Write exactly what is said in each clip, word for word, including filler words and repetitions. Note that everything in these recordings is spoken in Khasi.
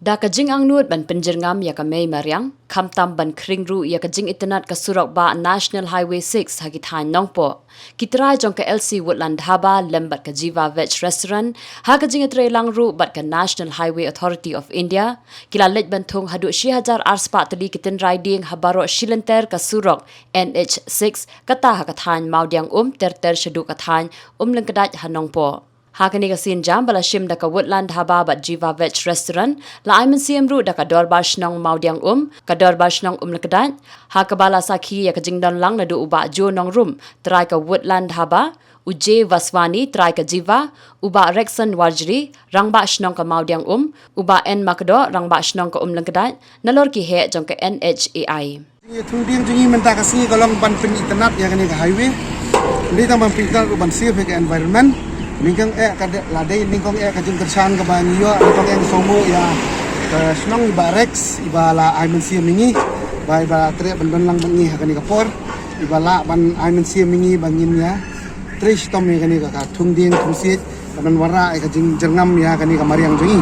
Da ka jingangnud ban pynjyrngam ïa ka mei mariang, khamtam ban khring ruh ïa ka jingitynnad ka surok bah National Highway six ha ki thaiñ Nongpoh, ki trai jong ka L C Woodland Dhaba lem bad ka Jiva Veg Restaurant, ha ka jingïatreilang ruh bad ka National Highway Authority of India, ki la leit ban thung haduh shi hajar ar spah tylli ki tynrai dieng ha baroh shi lynter ka surok N H six, kata ha ka thaiñ Mawdiang Um ter ter shaduh ka thaiñ Umlyngkdait ha Nongpoh. Ha kane ka sienjam ba la shim da ka Woodland Dhaba bad Jiva Veg Restaurant, la ai mynsiem ruh da ka Dorbar Shnong Mawdiang Um, ka Dorbar Shnong Umlyngkdait, ha kaba la sakhi ïa ka jingdon lang naduh u Bah Joe Nongrum, trai ka Woodland Dhaba, u J Vaswani, trai ka Jiva, u Bah Rexon Warjri, Rangbah Shnong ka Mawdiang Um, u Bah N Makdoh, Rangbah Shnong ka Umlyngkdait, nalor ki heh jong ka N H A I. Jingïathung dieng jong ngi mynta ka sngi ka long ban pynitynnad ïa kane ka highway. Ym dei tang ban pynitynnad ruh ban save ïa ka environment. Nyngkong eh ka de-, la dei nyngkong eh ka jingkyrshan kaba ngi ïoh, nyngkong eh ngi sngewbha ïa ka shnong i Bah Rex, iba la ai mynsiem ïa ngi, ba iba treh ban don lang bad ngi ha kane ka por, iba lah ban ai mynsiem ïa ngi ba ngin ïatrei shitom ïa kane ka, ka thung dieng thung siej. Ka ban wanrah ïa ka jingjyrngam ïa kane ka mariang jong ngi.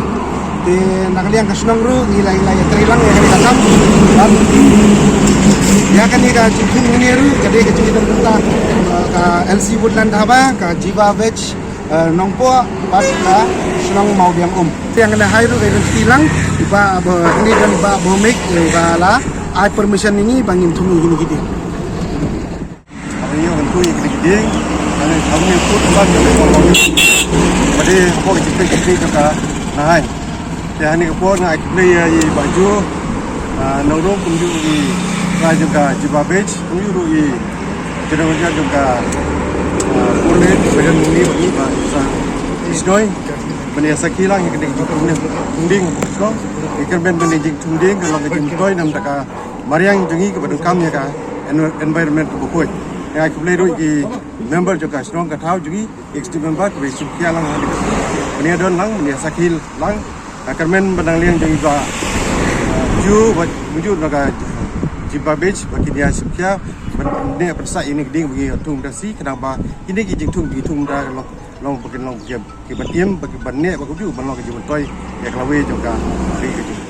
Te na ka liang ka shnong ruh ngi la, ngi la ïatrei lang ïa kane ka kam. Bad ïa kane ka jingthung hangne ruh ka dei ka jingthung bynta, uh, ka L C Woodland Dhaba, ka Jiva Veg, uh, Nongpoh bad ka shnong Mawdiang Um. Te ïa kane hai ruh ka ïatrei lang, i Bah, Bah, hangne don Bah Bhowmik, i ba la ai permission ïa ngi ba ngin thung ïa kine ki dieng. Haba ngi ïoh ban thung ïa kine ki dieng, haba ngi, haba ngi put ban ïa ka por, ba dei hapoh ka jingpeit jingpeit jong ka Nahaiñ. Te ha kane ka por nga ai khublei ïa i Bah Joe, ah, Nongrum, kumjuh i trai jong ka Jiva Veg, kumjuh ruh i general manager jong ka, ah, Purleit, Badan Mungli, bad i Bah Sa Isnoi. Ban ïa sakhi lang ïa kane ka jingthung dieng, thung dieng, ïa kyrmen ban ïa jingthung dieng ka long ka jingmyntoi namar ka mariang jong ngi kaba donkam ïa ka env-, environment kaba khuid. Nga ai khublei ruh ïa ki member jong ka shnong ka thaw jong ngi, executive member kaba ïa shim khia lang ha kane ka sngi. Ban ïa don lang, ban ïa sakhi lang. Ka kyrmen ba dang liang jong ngi ba, uh, ju, ba ju na ka Jiva Veg ba kin ïa shim khia ban ïa pynsah ïa kine ki dieng ba ngi ïa thung da shi, khnang ba kine ki jingthung, jingthung da long, long ba kin long ba kin Ki ban im, ba ki ban neh, ba kumjuh ban long ka jingmyntoi ïa ka lawei jong ka ri ka jong.